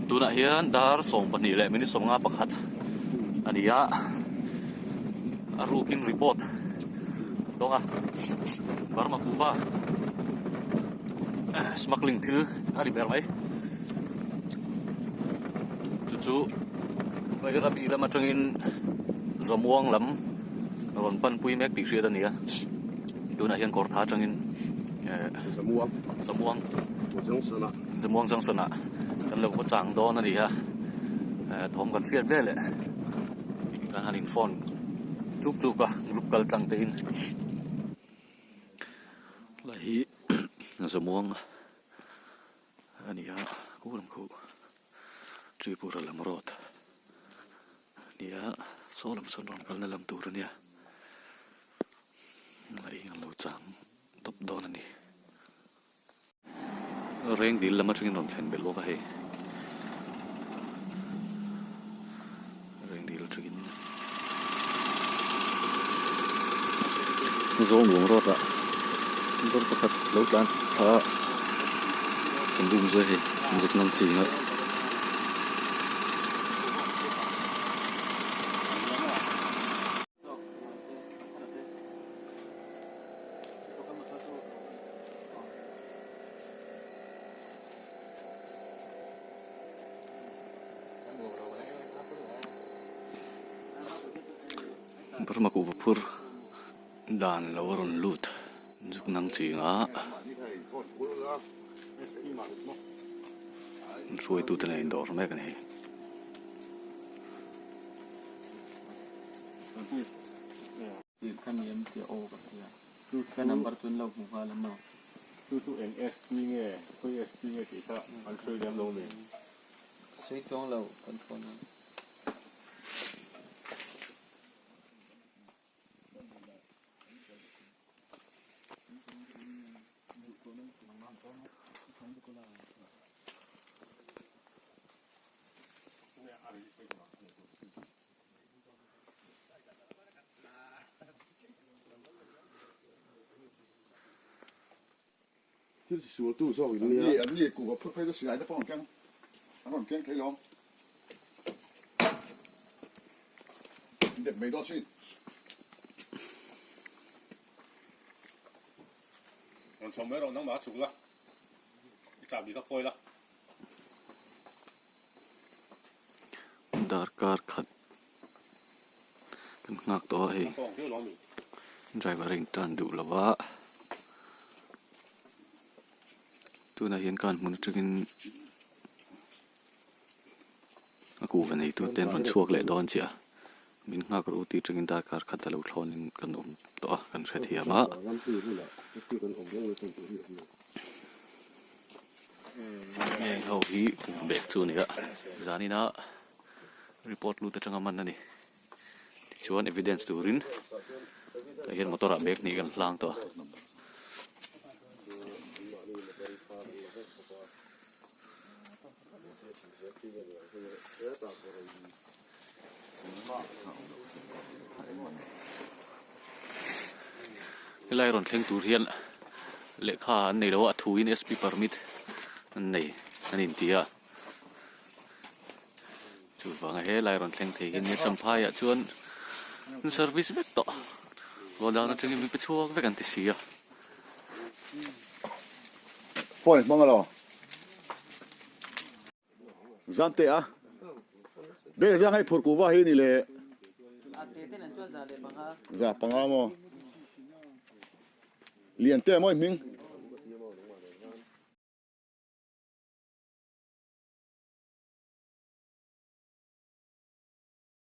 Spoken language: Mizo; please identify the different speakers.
Speaker 1: Tunah hian dar 12 leh minute 51 a ni a, a rukin report dawng a, Burma kuhva smuggling thil a ni ber mai. Chu chu Bairabi lam atangin Zamuang lam rawn panpui mek tih hriat a ni a, tunah hian Kawrtha atangin eh
Speaker 2: Zamuang
Speaker 1: Zamuang
Speaker 2: Junction ah
Speaker 1: Zamuang Junction ah kan lo va chang dawn a ni a, eh thawm kan hriat vel eh kan han in phone chuk chuk a group kal tlang te in lai hi Zamuang a ni a kawng lam khuh Tripura lam road a ni a saw lam sawn rawn kalna lam tur a nia lai hi an lo chang tawp dawn a ni. Reng dil lam atangin rawn thlen belh bawk a hei. Reng dil atangin Zawng road ah motor pakhat lo tlan thla a kan bum zui a hei zuk nang chi nga. Burma kuhva phur dan lo a rawn lut zuk nang ching a hruaitute nen indawr mek a ni.
Speaker 3: Chu chu eng SP nge, khawi SP nge tih kha an sawi lem lo mi?
Speaker 4: Sawi chuang lo kan phone a.
Speaker 2: Thil si sual tu zawk in nia. An ni kuhva phut phei chu silai te pawh an keng an rawn keng thei lo. Dep mai dawn sin.
Speaker 3: Rawn chho mai rawh nangmah a chhuk la, i chahbi kha phawi la.
Speaker 1: Darkar khat kan nghak tawh a hei driver a intan duh lo va tunah hian kan hmun atangin a kuhva neitu te an rawn chhuak leh dawn chiah a min nghak rawh u tih atangin darkar khat a lo thlawnin kan awm tawh a kan hrethiam a. Heng ho hi bag chu a ni a zanin a report lut atanga man a ni tichuan evidence turin tah hian motor ah bag hnih kan hlang tawh a. Helai rawn thleng tur hian lehkha an nei lo a, a thuin SP permit an nei an inti a. Chuvanga helai rawn thleng thei hi nia Champhaiah chuan an service vek tawh. Godown atangin min pe chhuak vek an ti si a.
Speaker 2: Phone hmang alo. Zante a. Beng zang hei phur kuhva hi ni le. Za panga maw. Lian te maw i hming.